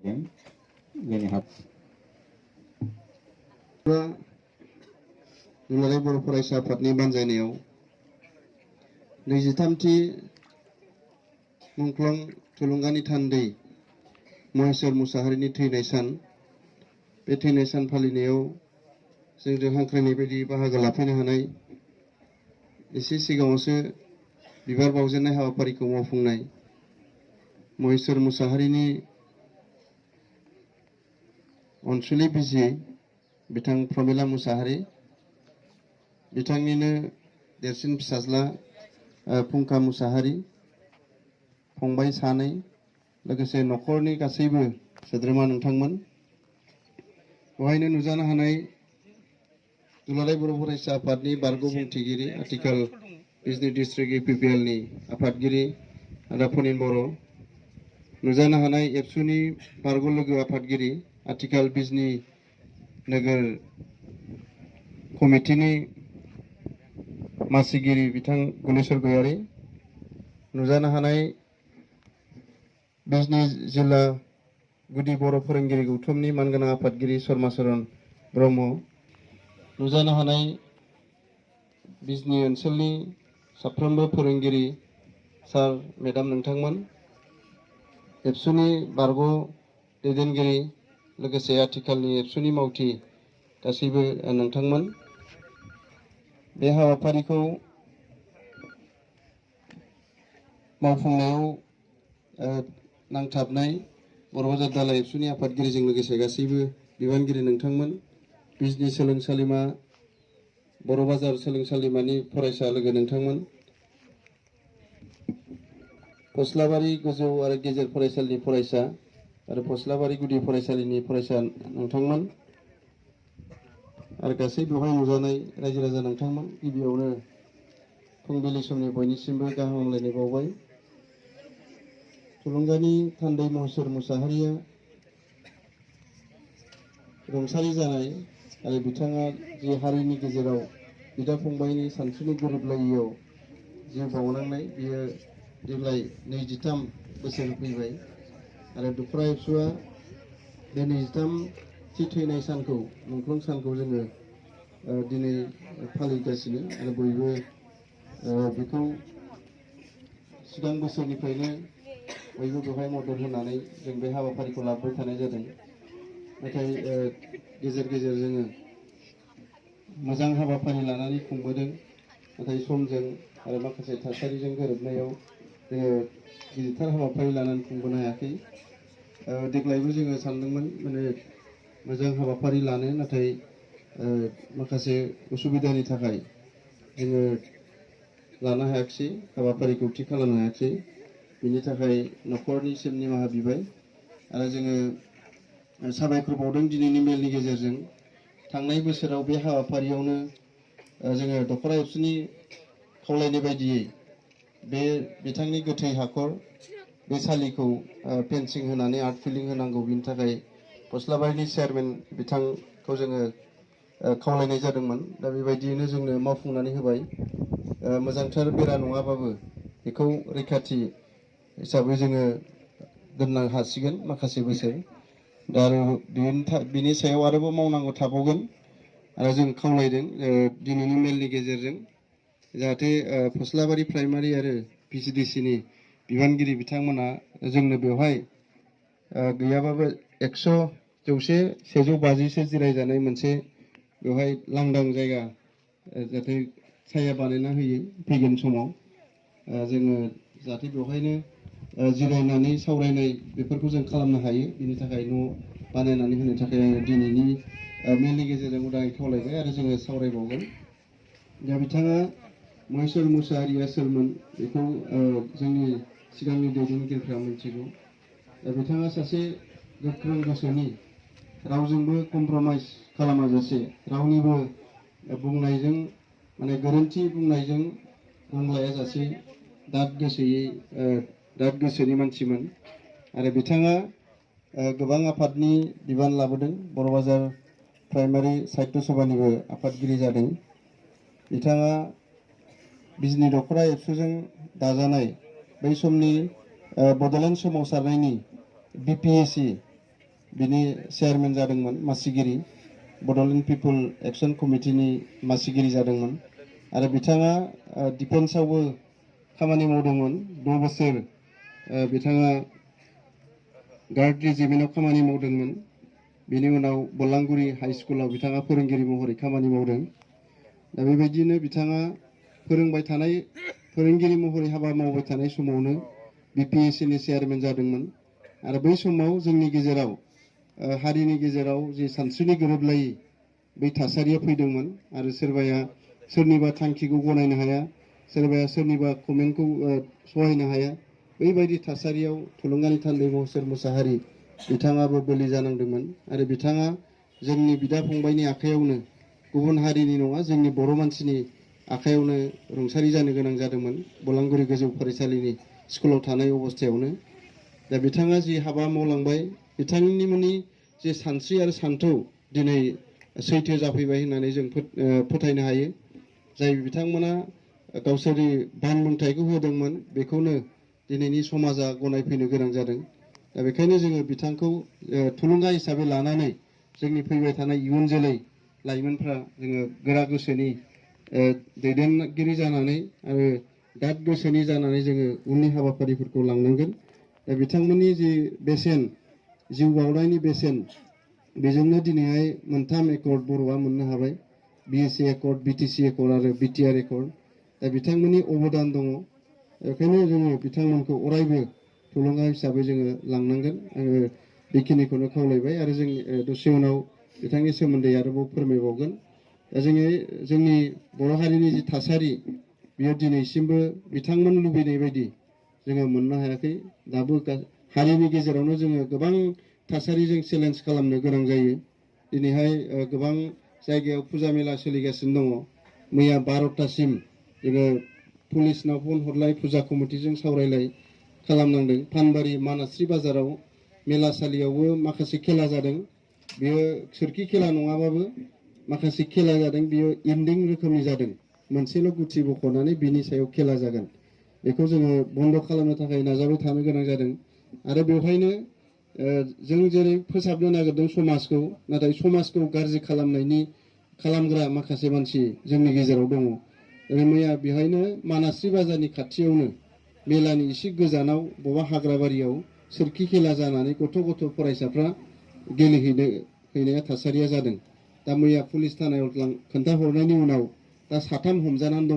जोंनि हाब दुलाराय बर' फरायसा आफादनि बानजायनायाव 23थि मुंख्लं थुलुंगानि थान्दै महेश्वर मुसाहारिनि थैनाय सान बे थैनाय सान फालिनायाव जोंजों हांख्रायनाय बायदि बाहागो लाफैनो हानाय एसे सिगाङावसो बिबार बावजेननाय हाबाफारिखौ मावफुंनाय महेश्वर मुसाहारिनि अनसुलि बिसि बिथां प्रमिला मुसाहारि बिथांनिनो देरसिन फिसाज्ला फुंखा मुसाहारि फंबाय सानै लोगोसे न'खरनि गासैबो सोद्रोमा नोंथांमोन बेवहायनो नुजानो हानाय दुलाराय बर' फरायसा आफादनि बारग' बुंथिगिरि आथिखाल बिजनि डिस्ट्रिक्ट इउपिपिएलनि आफादगिरि आदा फनिन बर' नुजानो हानाय एबसुनि बारग' लोगो आफादगिरि आथिखाल बिजनि नोगोर कमिटिनि मासिगिरि बिथां गुनेश्वर गयारी नुजानो हानाय बिजनी जिल्ला गुदि बर' फोरोंगिरि गौथुमनि मानगोनां आफादगिरि शर्माचरण ब्रह्म नुजानो हानाय बिजनी ओनसोलनि साफ्रोमबो फोरोंगिरि सार मेडाम नोंथांमोन एबसुनि बारग' दैदेनगिरि लोगोसे आथिखालनि एबसुनि मावथि गासैबो नोंथांमोन बे हाबाफारिखौ मावफुंनायाव नांथाबनाय बर' बाजार दालाइ एबसुनि आफादगिरिजों लोगोसे गासैबो बिबानगिरि नोंथांमोन बिजनी सोलोंसालिमा बर' बाजार सोलोंसालिमानि फरायसा लोगो नोंथांमोन फस्लाबारि गोजौ आरो गेजेर फरायसालिनि फरायसा आरो फस्लाबारि गुदि फरायसालिनि फरायसा नोंथांमोन आरो गासै बेवहाय नुजानाय रायजो राजा नोंथांमोन गिबियावनो फुंबिलि समनि बयनिसिमबो गाहाम हामलायनाय बावबाय थुलुंगानि थान्दै महेश्वर मुसाहारिया रुंसारि जानाय आरो बिथाङा जे हारिनि गेजेराव बिदा फंबायनि सानस्रिनि गोरोबलायैयाव जिउ बावनांनाय बियो देग्लाय 23 बोसोर फैबाय आरो दुखुरा एबसुआ बे 23थि थैनाय सानखौ मुंख्लं सानखौ जोङो दिनै फालिगासिनो आरो बयबो बेखौ सिगां बोसोरनिफ्रायनो बयबो बेवहाय मदद होनानै जों बे हाबाफारिखौ लाबोबाय थानाय जादों नाथाय गेजेर गेजेर जोङो मोजां हाबाफारि लानानै खुंबोदों नाथाय समजों आरो माखासे थासारिजों गोरोबनायाव जोङो गिदिरथार हाबाफारि लानानै खुंबोनो हायाखै देग्लायबो जोङो सानदोंमोन माने मोजां हाबाफारि लानो नाथाय माखासे उसुबिदानि थाखाय जोङो लानो हायाखिसै हाबाफारिखौ थि खालामनो हायाखिसै बिनि थाखाय न'खरनिसिम निमाहा बिबाय आरो जोङो साबायखर बावदों दिनैनि मेलनि गेजेरजों थांनाय बोसोराव बे हाबाफारियावनो जोङो दख'रा एबसुनि खावलायनाय बायदियै बे बिथांनि गोथै हाखर बे सालिखौ फेन्सिं होनानै आर्ट फिलिं होनांगौ बिनि थाखाय फस्लाबारिनि चेयारमेन बिथांखौ जोङो खावलायनाय जादोंमोन दा बेबायदियैनो जोंनो मावफुंनानै होबाय मोजांथार बेरा नङाबाबो बेखौ रैखाथि हिसाबै जोङो दोननो हासिगोन माखासे बोसोर दा आरो बिनि सायाव आरोबाव मावनांगौ थाबावगोन आरो जों खावलायदों दिनैनि मेलनि गेजेरजों जाहाथे फस्लाबारि प्राइमारि आरो पिसिडिसिनि बिबानगिरि बिथांमोना जोंनो बेवहाय गैयाबाबो 150 जिरायजानाय मोनसे बेवहाय लांदां जायगा जाहाथे साया बानायना होयो फैगोन समाव जोङो जाहाथे बेवहायनो जिरायनानै सावरायनाय बेफोरखौ जों खालामनो हायो बिनि थाखाय न' बानायनानै होनो थाखाय आङो दिनैनि मेलनि गेजेरजों उदाङै खावलायबाय आरो जोङो सावरायबावगोन दा बिथाङा महेश्वर मुसाहारिया सोरमोन बेखौ जोंनि सिगांनि दैदेनगिरिफ्रा मिथिगौ दा बिथाङा सासे गोख्रों गोसोनि रावजोंबो कमप्रमाइज खालामाजासे रावनिबो बुंनायजों माने गोरोन्थि बुंनायजों बुंलायाजासे दाद गोसोनि मानसिमोन आरो बिथाङा गोबां आफादनि बिबान लाबोदों बर' बाजार प्राइमारि साहित्य सभानिबो आफादगिरि जादों बिथाङा बिजनी दख'रा एबसुजों दाजानाय बै समनि बड'लेण्ड सोमावसारनायनि BPSC बिनि चेयारमेन जादोंमोन मासिगिरि बड'लेण्ड पिपल एक्सन कमिटिनि मासिगिरि जादोंमोन आरो बिथाङा डिफेन्सआवबो खामानि मावदोंमोन 6 बोसोर बिथाङा गार्ड रेजिमेन्टआव खामानि मावदोंमोन बिनि उनाव बलांगुरि हाई स्कुलाव बिथाङा फोरोंगिरि महरै खामानि मावदों दा बेबायदिनो बिथाङा फोरोंबाय थानाय फोरोंगिरि महरै हाबा मावबाय थानाय समावनो बिपिएससिनि चेयारमेन जादोंमोन आरो बै समाव जोंनि गेजेराव हारिनि गेजेराव जे सानस्रिनि गोरोबलायै बै थासारिया फैदोंमोन आरो सोरबाया सोरनिबा थांखिखौ गनायनो हाया सोरबाया सोरनिबा कमेन्टखौ सहायनो हाया बैबायदि थासारियाव थुलुंगानि थान्दै महसोर मुसाहारि बिथाङाबो बोलि जानांदोंमोन आरो बिथाङा जोंनि बिदा फंबायनि आखायावनो गुबुन हारिनि नङा जोंनि बर' मानसिनि आखायावनो रुंसारि जानो गोनां जादोंमोन बलांगुरि गोजौ फरायसालिनि स्कुलाव थानाय अबस्थायावनो दा बिथाङा जि हाबा मावलांबाय बिथांनिमोननि जे सानस्रि आरो सान्थौ दिनै सैथो जाफैबाय होननानै जों फोथायनो हायो जाय बिथांमोना गावसोरनि बानबुंथायखौ होदोंमोन बेखौनो दिनैनि समाजा गनायफैनो गोनां जादों दा बेखायनो जोङो बिथांखौ थुलुंगा हिसाबै लानानै जोंनि फैबाय थानाय इयुन जोलै लाइमोनफ्रा जोङो गोरा गोसोनि दैदेनगिरि जानानै आरो दाद गोसोनि जानानै जोङो उननि हाबाफारिफोरखौ लांनांगोन दा बिथांमोननि जि बेसेन जिउ बाउनायनि बेसेन बेजोंनो दिनैहाय 3 एकर्ड बर'आ मोननो हाबाय बिएससि एकर्ड बिटिसि एकर्ड आरो बिटिआर एकर्ड दा बिथांमोननि अबदान दङ बेखायनो जोङो बिथांमोनखौ अरायबो थुलुंगा हिसाबै जोङो लांनांगोन आङो बेखिनिखौनो खावलायबाय आरो जों दसे उनाव बिथांनि सोमोन्दै आरोबाव फोरमायबावगोन दा जोंनि बर' हारिनि जि थासारि बेयो दिनैसिमबो बिथांमोन लुबैनाय बायदि जोङो मोननो हायाखै दाबो हारिनि गेजेरावनो जोङो गोबां थासारिजों चेलेन्ज खालामनो गोनां जायो दिनैहाय गोबां जायगायाव फुजा मेला सोलिगासिनो दङ मैया 12टासिम जोङो पुलिसनाव फन हरलाय फुजा कमिटिजों सावरायलाय खालामनांदों फानबारि मानास्रि बाजाराव मेलासालियावबो माखासे खेला जादों बेयो सोरखि खेला नङाबाबो माखासे खेला जादों बेयो इन्डिं रोखोमनि जादों मोनसेल' गुथि बख'नानै बिनि सायाव खेला जागोन बेखौ जोङो बन्द' खालामनो थाखाय नाजाबाय थानो गोनां जादों आरो बेवहायनो जों जेरै फोसाबनो नागिरदों समाजखौ नाथाय समाजखौ गाज्रि खालामग्रा माखासे मानसि जोंनि गेजेराव दङ मैया बेहायनो मानास्रि बाजारनि खाथियावनो मेलानि एसे गोजानाव बबेबा हाग्राबारियाव सोरखि खेला जानानै गथ' फरायसाफ्रा गेलेहैनाया थासारिया जादों दा मैया पुलिस थानायाव खोन्थाहरनायनि उनाव दा 3 हमजानानै दङ